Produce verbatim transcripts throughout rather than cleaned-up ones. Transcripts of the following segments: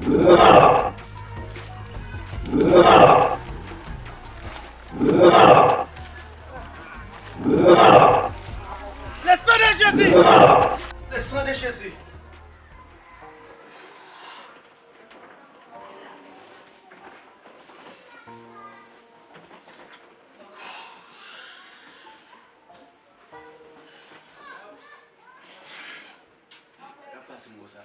Le sang de Jésus! Le sang de Jésus! Sa k ap pase m konsa la?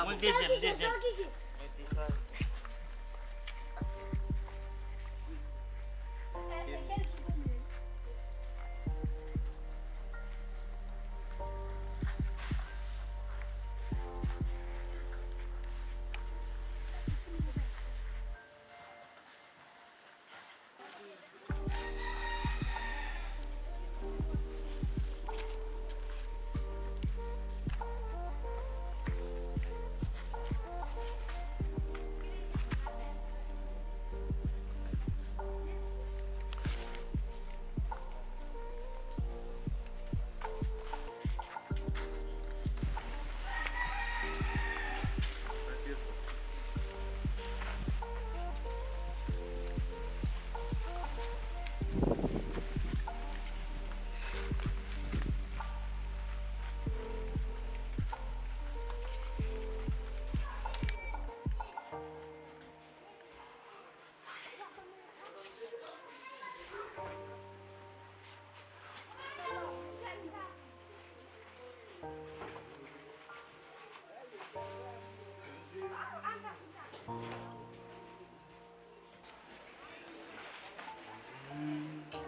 Mwen dezyèm, dezyèm.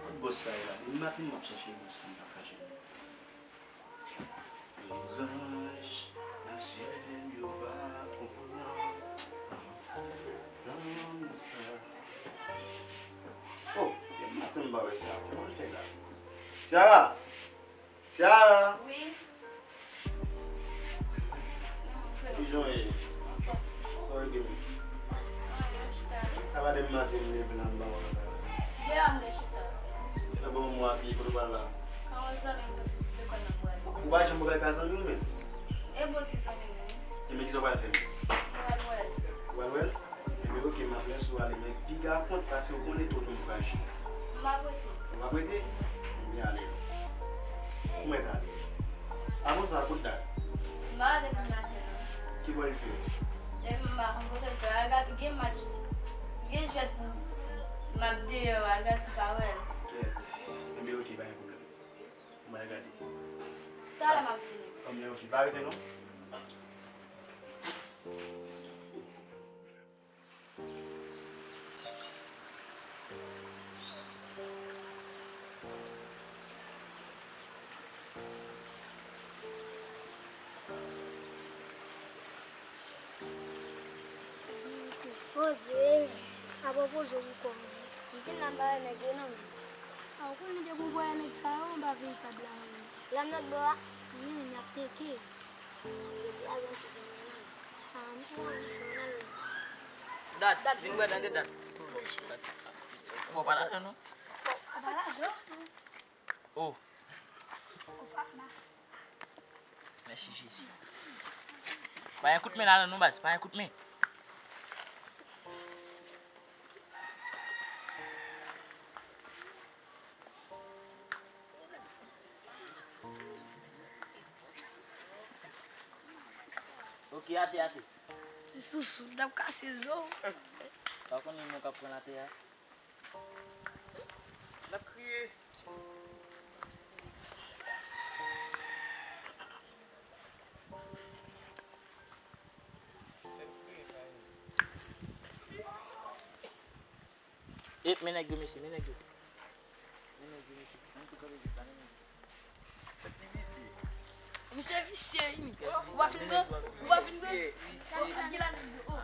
Kot bòs sa ye la? Depi maten m ap chèche bòs la, m pa ka jwenn li. Lezanj nan syèl yo pa konprann lanmou sa. Oh, depi maten m pa wè Sarah. Kòman l fè la? Sarah! Sarah! Wi. Kijan w ye? Sa w gen? Anyen, m chita. Apa depi maten m leve la m pa wè w la. Yè a m te chita. E bon, mwen apiye kote w pral la? An, yon zanmi m pou ti lekòl nan pral. Ou pa janm ouvè kay zanmi w menm? E bon ti zanmi m wi. E men kisa w pral fè menm? Mwen pral wè l. Ou pral wè l? Enben oke, m ap lèse w ale, men piga kont paske w konnen toto m frajil. M ap rete. Ou p ap rete? Ebyen ale. Ou mèt ale. Avan sa, kote Dad? M pa wè l depi maten an. Ki bò l fè? Depi m pa konn kote l fè. Al gade, gen match, gen jwèt m ap deyò, al gade si pa wè l. Kèt. Enben oke, pa gen pwoblèm. Mwen al gade. Talè m ap vini. Anben oke, pa rete non. Poze, apa w poze w pou kò w? M fin la m pa wè nèg yo non. A, ou konnen depi w pa wè nèg sa yo anba veritab la menm. La m lòt bò a? Wi, men y ap teke. Dad, vin wè, tande, Dad. Fò pa ladan non. Oh. Mèsi Jezi. Pa gen kout men ladan non baz, pa gen kout men. Ok, ate, ate. Ti sousou, l t ap kase zo. Pa konnen moun k ap pran l atè a. L ap kriye. E, men nèg yo, mesye, men nèg yo. Men nèg yo, mesye. Ann tou kanpe jis la, men nèg yo. Misye visye, wi. Ou pa fin pran? Ou pa fin pran? Visye. Ak gilal. Oh.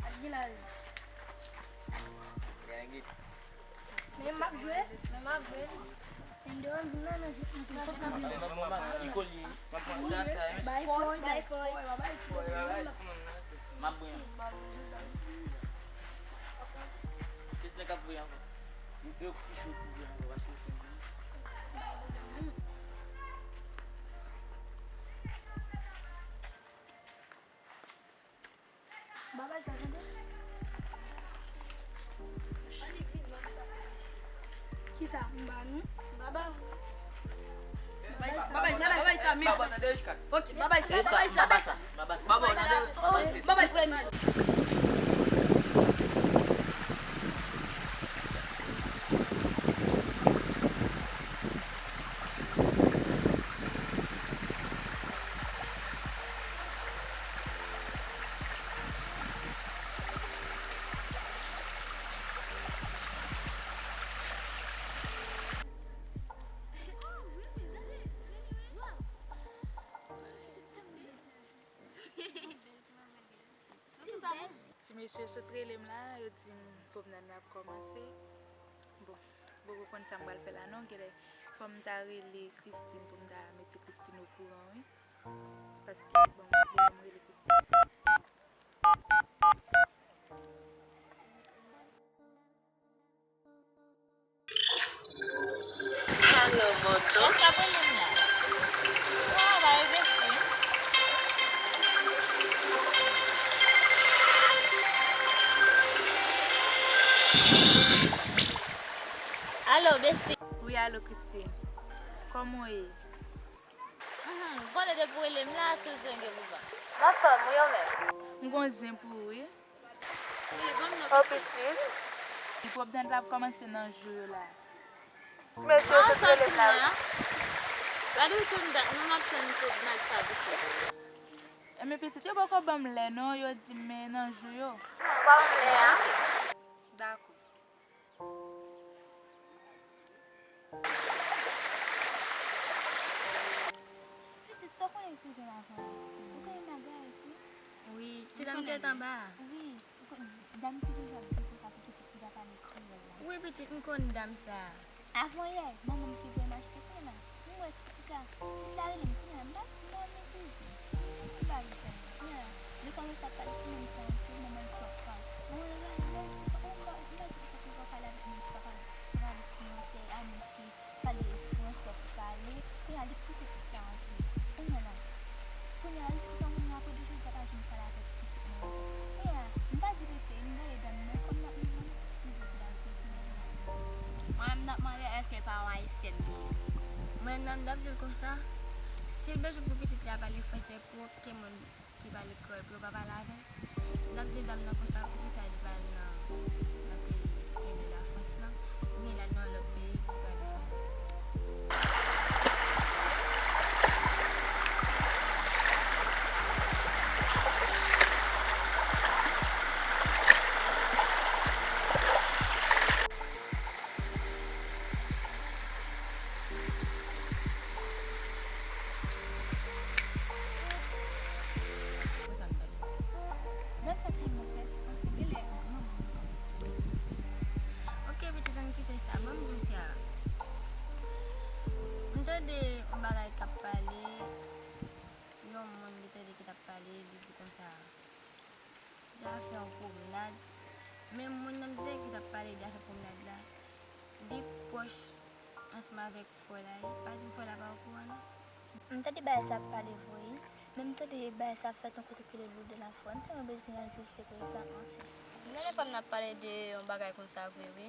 Ak gilal. Men m ap jwe, men m ap jwe. Mwen devan m vin la nan jwe. Bay foy, bay foy. M ap bwen. Kès nèg ap voye ankò? Yo pi cho pou voye ankò, paske yo fin vini. Babay sa, tande. Kisa? M ba nou? M ba ba ou. Babay sa, babay sa, babay sa, men. Ok, babay sa, babay sa. Babay sa, babay sa. Babay sa. Babay sa. Ti mesye sot rele m la, yo di m pwomnad la ap kòmanse. Bon, m poko konn sa m pral fè la non, genlè fò m ta rele Christine pou m ta mete Christine okouran, wi. Paske, bon, bon, m rele Christine. Alo, Moto. Sa premye m la. Travay, besti. Alo, besti. Wi, alo, Christine. Kòman w ye? Mhm, konnen depi w rele m la, sou zen gen pou ban. M anfòm, wi, ou menm? M gon zen pou ou, wi. Wi, ban m non, pitit. Pwomnad la ap kòmanse nan jou yo la. Mesye, ou sot rele m la, wi. Gade pwomnad, nou m ap tann pwomnad sa, pitit. Enben, pitit, yo poko ban m lè, non, yo di m men nan jou yo. Ou pa ban m lè a? Dakò. Pitit, sa w konnen ki gen lajan la? Ou konnen m ap bay tou. Wi, ti dam ki ret anba a. Wi, ou konnen, dam ki toujou ap di konsa pou pitit ki pa pale kreyòl la. Wi, pitit, m konn dam sa a. Avanyè, manman m ki voye m achte kay la. M wè ti pitit la, ti pitit la rele m kounye a, m pa, m pa meprize. M pa vle tande. Kounye a, li kòmanse ap pale sou moun sa anpil, manman l twòp pale. Manman l rale, li di konsa, ou m pa, m pa di konsa pou w pa pale avèk moun ki pa pale, ki pa pale fransè, a moun ki pale fransè pou pale. Kounye a, li pouse ti pitit la antre. Kounye a la, kounye a, li di konsa, moun nan apre de jodi a pa janm pale avèk pitit mwen ankò. Kounye a, m pa di rete, m voye dam nan, kòm n ap manje, m di l pou l al koze. Mwen menm, m t ap mande èske pa yon ayisyèn li ye. Mwen menm, m t ap di l konsa, si l bezwen pou pitit li a pale fransè pou okenn moun ki pale kreyòl pou yo pa pale avè l, m t ap di dam nan konsa poukisa li pa al nan, nan peyi li, peyi Lafrans lan, oubyen l al nan yon lòt peyi pou pale fransè. Dam sa tèlman pès, anfen, genlè manman l kòmanse. Ok, pitit, ann kite sa. Ban m di w sa. M tande yon bagay k ap pale, yon moun m tande ki t ap pale, li di konsa, li al fè yon pwomnad. Men moun nan m tande ki t ap pale, li al fè pwomnad la, li pwòch ansanm avèk frè la, wi. Pa di m frè la pa okouran, non. M tande bagay sa ap pale vre, wi. Men m tande bagay sa ap fèt yon kote ki rele Lou de la Fwa. M tèlman bezwen al vizite kote sa, anfen. M tande frè m nan ap pale de yon bagay konsa vre, wi.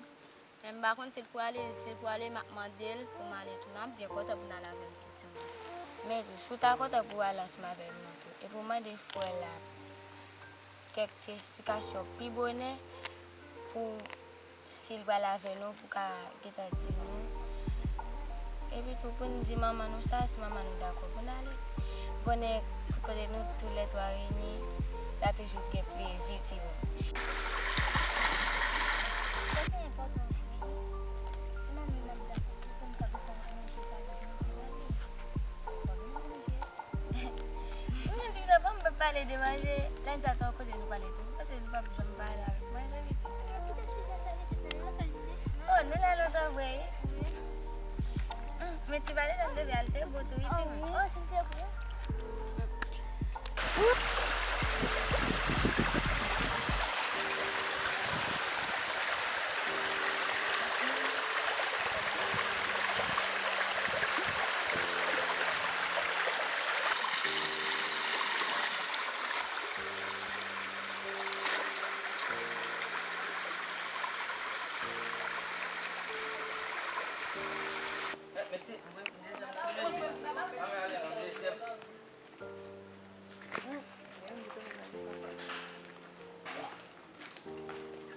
Men m pa konn si l pou ale, si l pou ale, m ap mande l pou m ale tou. M ap byen kontan pou n al avè l tou, timoun. Men tou, si w ta kontan pou w ale ansanm avè m nan tou, epi w mande frè la kèk ti esplikasyon pi bonè pou si l pral avè nou, pou ka gentan di nou. Epi tou, pou n di manman nou sa, si manman nou dakò pou n ale. Konnen kote nou toulètwa reyini, la toujou gen plezi, timoun. Sa ki enpòtan, si manmi m ap dakò pou n ka Pale de manje, lendi a te yon kote nou pale tou. Mwen panse nou p ap janm pale avèk manje, pitit. Kite sijè sa, pitit, nan lakay li. Oh, nou la lontan vre, wi. Hmm, men ti pale sa m te fè a, l te bon tou, wi, timoun. Oh, si l te bon.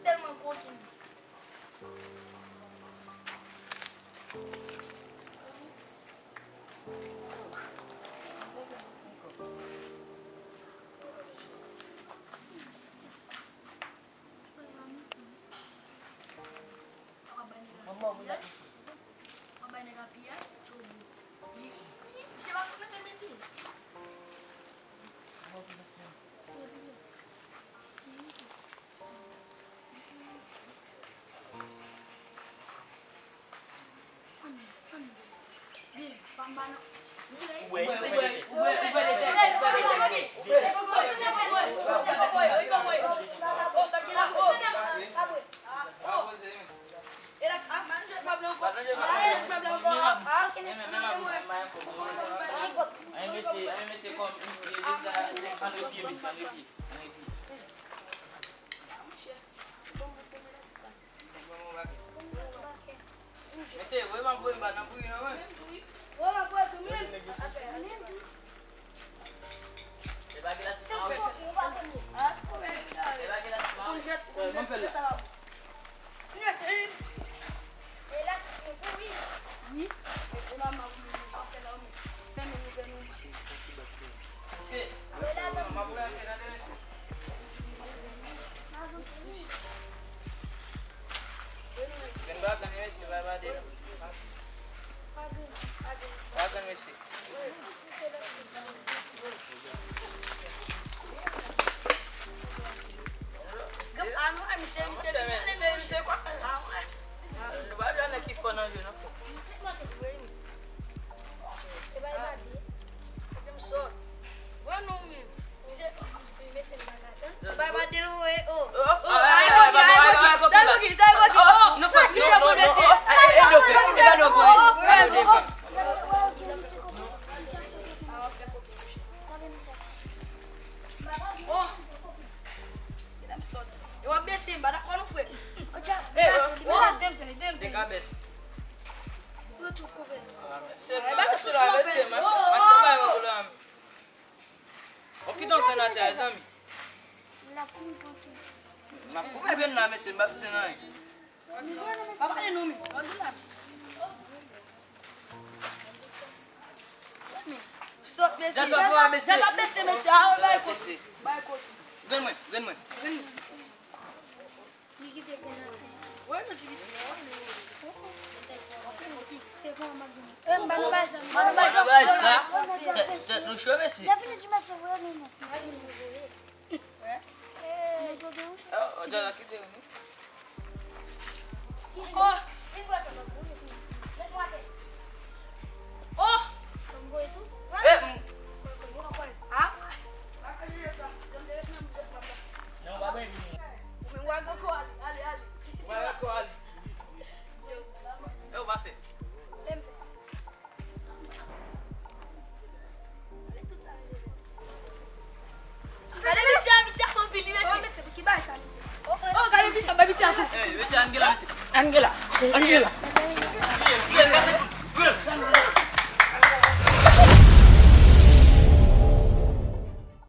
Tèlman kokin. Mwen bay nèg la piyay, tchou. Misye pa konn mete mezi. Mesye, voye m ap voye m pa nan bouyi non, mwen. Voye m ap voye tou, men. E pa gen la sik mwen. E pa gen la sik mwen. Konjèt, konjèt, sa va. Konjèt, e. E la sik mwen, wi. Wi. E mama, wi, sa fè la, wi. Fèmen, wi, fèmen. Mesye, m ap rantre nan mesye. Gen bagay mesye, bay bade. Bagay mesye. Misye, misye, misye, misye, misye, kwa? Nou pa jwenn nèg ki fò nan jwe, non, frè. Se pa bade. Kote m sot? Wè nou menm. Misye fò. Bay bade l voye, oh. Oh, oh, ay, ay, ay, ay, ay, ay, kote la? Sa e kote? Nou fè, misye pou mesye. E, e, e, nou fè, e, nou fè. Oh. Yo ap bese m, pa dakò non, frè. Dega bes. Se pa sou la, mesye, m achte, m achte bay mwen pou la. Ou kite yon grenn atè a, zanmi. M ap koupe grenn la, mesye, m pa bezwen anyen. Pa pale non, men. Sot, mesye. Djaz ap bese, mesye. A, bay kot. Bay kot. Grenn mwen, grenn mwen. Li kite grenn atè. Wè, nou di vit. Se bon, m ap vini. E, m ba nou bay sa, m ba nou bay sa. Tèt, tèt nou cho, mesye. Lè fini di mesye, voye nou, non. Wè. Oh, oh, djaz la kite nou. Oh! Vin bwè kè m ap voye tou. Met mwen atè. Oh! Mwen voye tou. Eh, m- Ah! Non, pa mwen vini. Ou menm w a gen kò ale, ale, ale. W a gen kò ale. Eh, ou pa fè. Lè m fè. Gade piti a, piti a konpil li, mesye. Oh, mesye, pou ki bagay sa, mesye? Oh, gade piti a, bay piti a konpil. Eh, mesye, ann gen la, mesye. Ann gen la. Ann gen la.